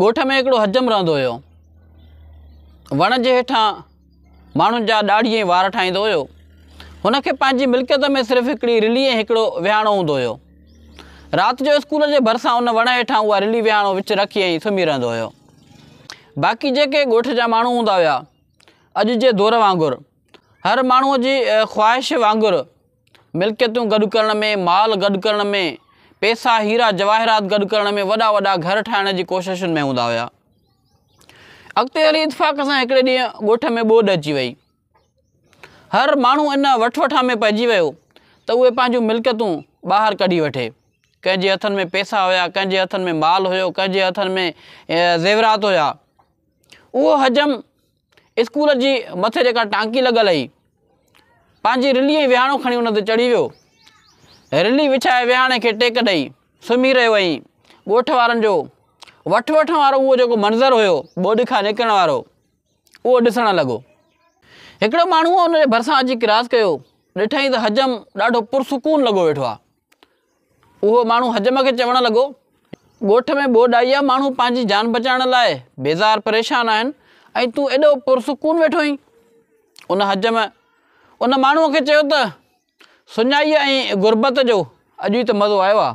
ڳوٺ ۾ هڪڙو حجم رهندو هيو. وڻ جي هيٺان ماڻهن جا ڏاڙهي ۽ وار ٺاهيندو هيو. هن کي پنهنجي ملڪيت ۾ صرف هڪڙي رلي ۽ هڪڙو ويهاڻو هوندو هيو. رات جو اسڪول جي ڀرسان ان وڻ هيٺان اها رلي ويهاڻو وچ رکي ۽ سمهي رهندو هيو. باقي جيڪي ڳوٺ جا ماڻهو هوندا هيا، اڄ جي دور وانگر هر ماڻهوء جي خواهش وانگر ملڪيتون گڏ ڪرڻ ۾، مال گڏ ڪرڻ ۾، پئسا هيرا جواهرات گڏ ڪرڻ ۾ وڏا وڏا گهر ٺاهڻ جي ڪوششن ۾ هوندا هيا. اڳتي هلي اتفاق سان هڪڙي ڏينهن ڳوٺ ۾ ٻوڏ اچي وئي. هر ماڻهو ان وٺ وٺان ۾ پئجي ويو ته اهي پنهنجون ملڪيتون ٻاهر ڪڍي وٺي. ڪنهن جي هٿن ۾ پئسا هيا، ڪنهن جي هٿن ۾ مال هيو، ڪنهن جي هٿن ۾ زيورات هيا. اهو حجم اسڪول جي مٿي جيڪا ٽانڪي لڳل هئي، پنهنجي رلي ۽ ويهاڻو کڻي ان تي چڙهي ويو. رلي وڇائي ويهاڻي کي ٽيڪ ڏئي سمهي رهيو ۽ ڳوٺ وارن جو وٺ وٺڻ وارو اهو جيڪو منظر هيو ٻوڏ کان نڪرڻ وارو اهو ڏسڻ لڳو. هڪڙو ماڻهوء ان جي ڀرسان اچي ڪراس ڪيو، ڏٺائين ته حجم ڏاڍو پرسڪون لڳو ويٺو آهي. اهو ماڻهو حجم کي چوڻ لڳو، ڳوٺ ۾ ٻوڏ آئي آهي، ماڻهو پنهنجي جان بچائڻ لاء بيزار پريشان آهن ۽ تون ايڏو پرسڪون ويٺو آهين. ان حجم ان ماڻهوء کي چيو ته، سڃائيء ۽ غربت جو اڄ ئي ته مزو آيو آهي.